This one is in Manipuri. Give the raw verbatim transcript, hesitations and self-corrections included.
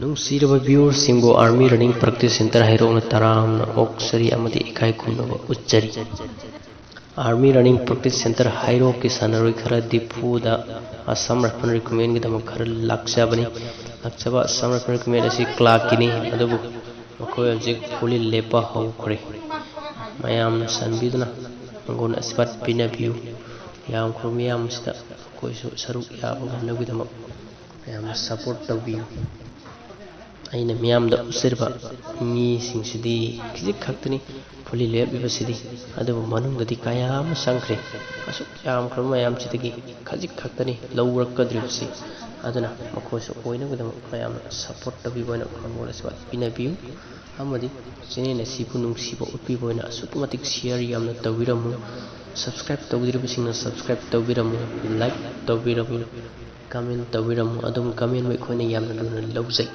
ꯅꯨꯡꯁꯤꯔꯕ ꯚ꯭ꯌꯨꯋꯔꯁꯤꯡꯕꯨ ꯑꯥꯔꯃꯤ ꯔꯟꯅꯤꯡ ꯄ꯭ꯔꯦꯛꯇꯤꯁ ꯁꯦꯟꯇꯔ ꯍꯩꯔꯣꯛꯅ ꯇꯔꯥꯝꯅ ꯑꯣꯛꯆꯔꯤ ꯑꯃꯗꯤ ꯏꯀꯥꯏ ꯈꯨꯝꯅꯕ ꯎꯠꯆꯔꯤ꯫ ꯑꯥꯔꯃꯤ ꯔꯟꯅꯤꯡ ꯄ꯭ꯔꯦꯛꯇꯤꯁ ꯁꯦꯟꯇꯔ ꯍꯩꯔꯣꯛꯀꯤ ꯁꯥꯟꯅꯔꯣꯏ ꯈꯔ ꯗꯤꯐꯨꯗ ꯑꯁꯥꯝ ꯔꯥꯏꯐꯜ ꯔꯤꯀ꯭ꯔꯨꯠꯃꯦꯟꯒꯤꯗꯃꯛ ꯈꯔ ꯂꯥꯛꯆꯕꯅꯤ꯫ ꯂꯥꯛꯆꯕ ꯑꯁꯥꯝ ꯔꯥꯏꯐꯜ ꯔꯤꯀ꯭ꯔꯨꯠꯃꯦꯟ ꯑꯁꯤ ꯀ꯭ꯂꯥꯔꯛꯀꯤꯅꯤ, ꯑꯗꯨꯕꯨ ꯃꯈꯣꯏ ꯍꯧꯖꯤꯛ ꯐꯨꯜꯂꯤ ꯂꯦꯞꯄ ꯍꯧꯈ꯭ꯔꯦ꯫ ꯃꯌꯥꯝꯅ ꯆꯥꯟꯕꯤꯗꯨꯅ ꯃꯉꯣꯟꯗ ꯑꯁꯤꯔꯕꯥꯗ ꯄꯤꯅꯕꯤꯌꯨ꯫ ꯌꯥꯝꯈ꯭ꯔꯕ ꯃꯤꯌꯥꯝ ꯑꯁꯤꯗ ꯑꯩꯈꯣꯏꯁꯨ ꯁꯔꯨꯛ ꯌꯥꯕ ꯉꯝꯅꯕꯒꯤꯗꯃꯛ ꯃꯌꯥꯝꯅ ꯁꯞꯄꯣꯔꯠ ꯇꯧꯕꯤꯌꯨ꯫ ꯑꯩꯅ ꯃꯤꯌꯥꯝꯗ ꯎꯠꯆꯔꯤꯕ ꯃꯤꯁꯤꯡꯁꯤꯗꯤ ꯈꯖꯤꯛ ꯈꯛꯇꯅꯤ ꯐꯨꯜꯂꯤ ꯂꯦꯞꯂꯤꯕꯁꯤꯗꯤ, ꯑꯗꯨꯕꯨ ꯃꯅꯨꯡꯗꯗꯤ ꯀꯌꯥ ꯑꯃ ꯆꯪꯈ꯭ꯔꯦ꯫ ꯑꯁꯨꯛ ꯌꯥꯝꯈ꯭ꯔꯕ ꯃꯌꯥꯝꯁꯤꯗꯒꯤ ꯈꯖꯤꯛ ꯈꯛꯇꯅꯤ ꯂꯧꯔꯛꯀꯗꯧꯔꯤꯕꯁꯤ꯫ ꯑꯗꯨꯅ ꯃꯈꯣꯏꯁꯨ ꯑꯣꯏꯅꯕꯒꯤꯗꯃꯛ ꯃꯌꯥꯝꯅ ꯁꯞꯄꯣꯔꯠ ꯇꯧꯕꯤꯕ ꯑꯣꯏꯅ ꯃꯉꯣꯟꯗ ꯄꯤꯅꯕꯤꯌꯨ, ꯑꯃꯗꯤ ꯆꯦꯅꯦꯜ ꯑꯁꯤꯕꯨ ꯅꯨꯡꯁꯤꯕ ꯎꯠꯄꯤꯕ ꯑꯣꯏꯅ ꯑꯁꯨꯛꯀꯤ ꯃꯇꯤꯛ ꯁꯤꯌꯔ ꯌꯥꯝꯅ ꯇꯧꯕꯤꯔꯝꯃꯨ꯫ ꯁꯕꯁꯀ꯭ꯔꯥꯏꯕ ꯇꯧꯕꯤꯗ꯭ꯔꯤꯕꯁꯤꯡꯅ ꯁꯕꯁꯀ꯭ꯔꯥꯏꯕ ꯇꯧꯕꯤꯔꯝꯃꯨ, ꯂꯥꯏꯛ ꯇꯧꯕꯤꯔꯝꯃꯨ, ꯀꯃꯦꯟ ꯇꯧꯕꯤꯔꯝꯃꯨ꯫ ꯑꯗꯨꯝ ꯀꯃꯦꯟꯕꯨ ꯑꯩꯈꯣꯏꯅ ꯌꯥꯝꯅ ꯂꯨꯅ ꯂꯧꯖꯩ꯫